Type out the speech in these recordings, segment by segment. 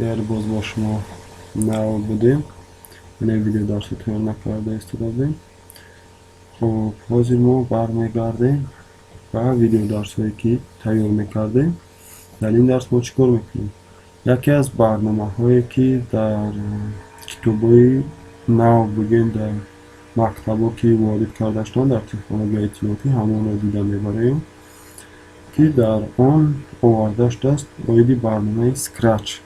Дигар боз бо шумо нав будем, яъне видеодарсро тайёр накарда истода будем. Хуб, ҳозир мо бармегардем ба видеодарсҳое, ки тайёр мекардем. Дар ин дарс мо чӣ кор мекунем? Яке аз барномаҳое, ки дар китобҳои нав, бигӯем, дар мактабҳо ки ворид карда шуданд дар технологияи иттилоотӣ, ҳамонро дида мебарем, ки дар он оварда шудааст оиди барномаи Scratch.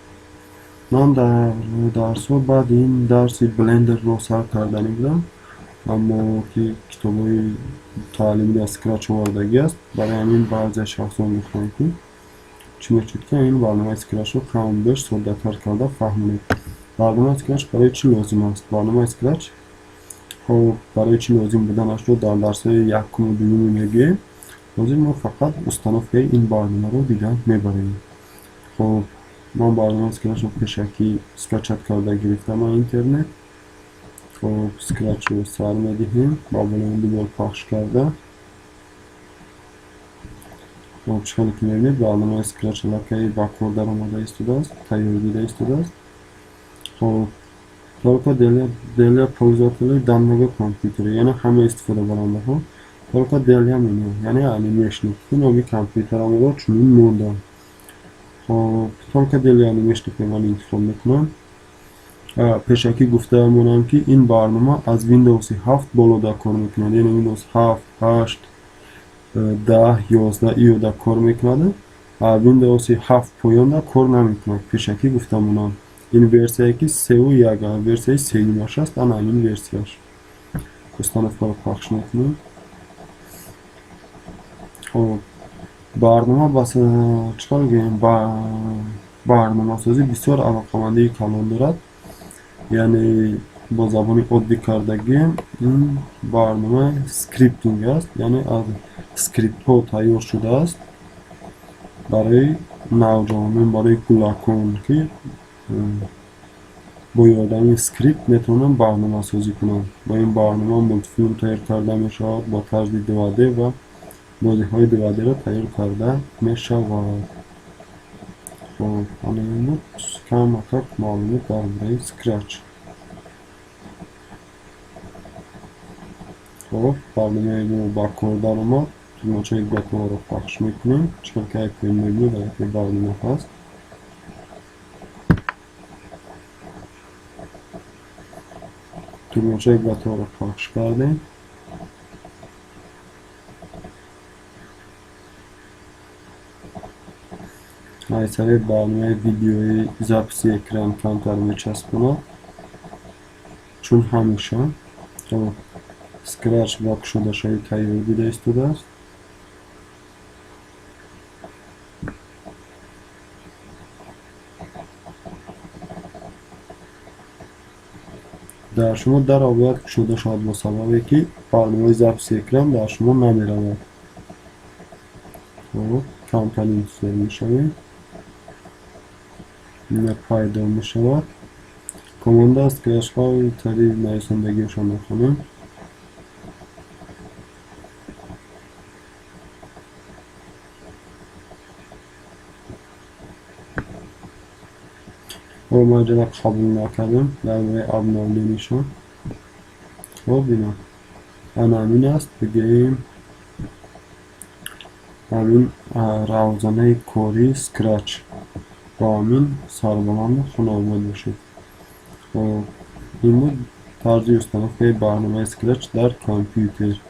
Ман дар дарсҳо баъди ин дарси Блендерро сар карданӣ будам, аммо ки китобҳои таълимӣ дар Scratch овардагӣ аст, барои ҳамин баъзе шахсон гуфтанд, ки чӣ мешуд, ки ин барномаи Scratch-ро каму беш соддатар карда фаҳмонед. Барномаи Scratch барои чӣ лозим аст? Барномаи Scratch, хуб, барои чӣ лозим буданашро дар дарсҳои якуму дуюме мегӯем. Ҳозир мо фақат установкаи ин барномаро дида мебарем. Хуб, ман барномаи Scratch-ро пешакӣ скачать карда гирифтам аз интернет. Хуб, Scratch-ро сар медиҳем ба болои ду бор пахш карда. Хуб, чӣ хеле ки мебинед, барномаи Scratch аллакай ба кор даромада истодааст, тайёр дида истодааст. Хуб, только для пользователей данного компьютера, яъне ҳама истифодабарандаҳо, только для меня, яъне анимешник, ки номи компютерамро чунин мондам. Хуб, только для анимешника ман интихоб мекунам. Пешакӣ гуфта монам, ки ин барнома аз Windows 7 болода кор мекунад, яъне Windows 7, 8, 10, 11 иёда кор мекунад, а Windows 7 поёнда кор намекунад. Пешакӣ гуфта монам, ин версияе ки севу як, версияи сеюмаш аст, ана ҳамин версияш. Установкаро пахш мекунем. Хуб, барнома бас чӣ кор гӯем, барномасозӣ бисёр алоқамандии калон дорад, яъне бо забони оддӣ карда гӯем, ин барнома скриптинг аст, яъне аз скриптҳо тайёр шудааст барои навҷавонон, барои кӯдакон, ки бо ёрдами скрипт метавонанд барномасозӣ кунанд. Бо ин барнома мултфилм тайёр карда мешавад бо тарзи 2D ва бозиҳои 2D-ро тайёр карда мешавад. Хуб, ана ин буд камакак маълумот дар бораи Scratch. Хуб, барномаи мо ба кор даромад. Тугмачаи готово-ро пахш мекунем. Чӣ хел ки айкони мебинед, аллакай барнома ҳаст. Тугмачаи готово-ро пахш кардем. Айсари барномаи видеои записи экран камтар мечаспонад, чун ҳамеша. Хуб, Scratch ба кушодашавӣ тайёр дида истодааст. Дар шумо дарро бояд кушода шавад, бо сабабе ки барномаи записи экран дар шумо намеравад. Хуб, камтар интизор мешавем, ина пайдо мешавад. Команда Scratch-ҳо тари нависандагиашон мехонем. Хуб, мо инҷо қабул накардем дар бораи обновленишон. Хуб, ина ана ҳамин аст, бигӯем, ҳамин равзанаи кории Scratch. Бо ҳамин сарбаланду хунобод бошед. Хуб, ин буд тарзи установкаи барномаи Scratch дар компютер.